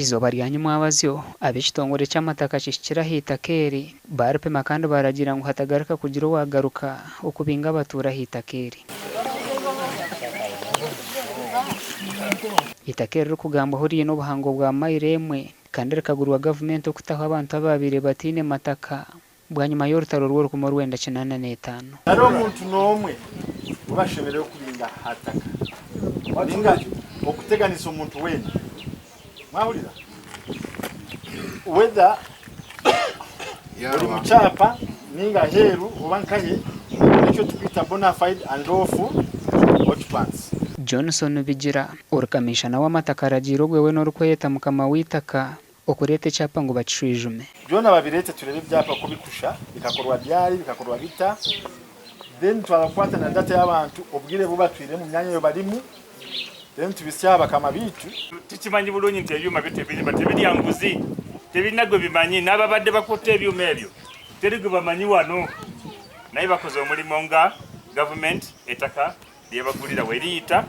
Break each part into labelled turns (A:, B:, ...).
A: Eizooba rya nyimwabazyo, ab'ekitongore ky'amataka kihikire aha itaka eri, baaripima kandi baaragiira ngu hatagaruka kugira owaagaruka okubinga abatuura aha itaka eri. Eitaka eririkugambwaho riine obuhango bwa mayiro emwe kandi rikagurwa gavumenti okutaho abantu abaabaire bataine mataka bwanyima y'orutaro rw'orukumi orwenda kinaana n'etaano.
B: Tihariho omuntu n'omwe ou bashemereire kubinga aha taka ninga okuteganisa omuntu weena. Mwahurira? Whether ori mu kyapa ninga aheeru oba nkahe, nikyo turikweta bonafide and lawful occupants.
A: Johnson Bigira, ori kamiishana w'amataka aragiire obwe we n'orikweyeta mukama w'eitaka okureeta ekyapa ngu bakishwijume.
B: Byona babireete tureebe ebyapa oku bikusha, bikakorwa ryari, bikakorwa bita, then twaba kukwata na data y'abantu obwire bu batwire omu myanya eyo barimu, then tubitsye aha bakama baitu.
C: Tukimanyi bulungi nti ebyuma byo tebirya nguzi, tebirina gwe bimanyi. N'ababadde bakutte ebyuma ebyo teri gwe bamanyi wano. Naye bakoze omulimo nga gavumenti ettaka lyebagulira weriyita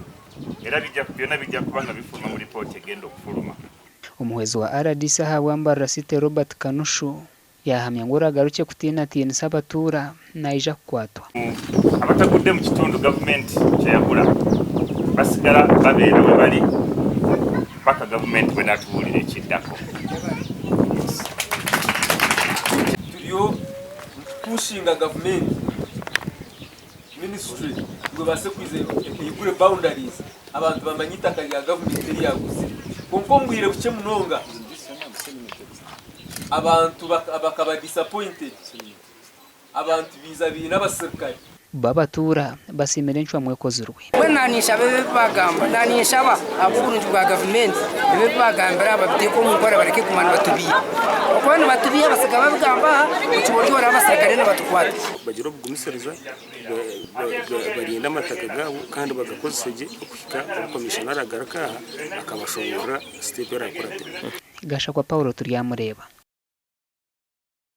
C: era byonna bijja kuba nga bifuluma mu lipooti egenda okufuluma.
A: Omuhwezi wa rdc ahabwa Mbarara City Robert Kanushu yaahamya ngu oragarukye kutiinatiinisa abatuura naija kukwatwa.
C: Abatagudde mu kitundu gavumenti kyeyagula basigala babeera webali paka gavumenti bwenatubuulira ekiddako.
D: Turiyo nitupushinga gavumenti, minisitule ngu ebaase kwija eigure boundaries abantu bamanye eitaka rya gavumenti eri yaaguzire. Kwonka omu bwire bukye munonga abantu bakaba disappointed, abantu baija baine abasirikare.
A: Bo abatuura basiimire encwamu ekozirwe.
E: Mbwenu naninshaba ebi ebibagamba, naninshaba ahabw'oburungi bwa gavumenti ebi ebibagambire aha babiteeke omu nkora bareke kuguma nibatubiiha. Ahabw'okuba nibatubiiha basiga babigamba aha, okiba ori oraba abasirikare nibatukwata.
F: Bagire obugumisiriza, barinde amataka gaabo kandi bagakozese gye okuhika obu komishona aragaruka aha akabashoboorora siteepu eraakurateho.
A: Gashakwa Paul Turyamureeba.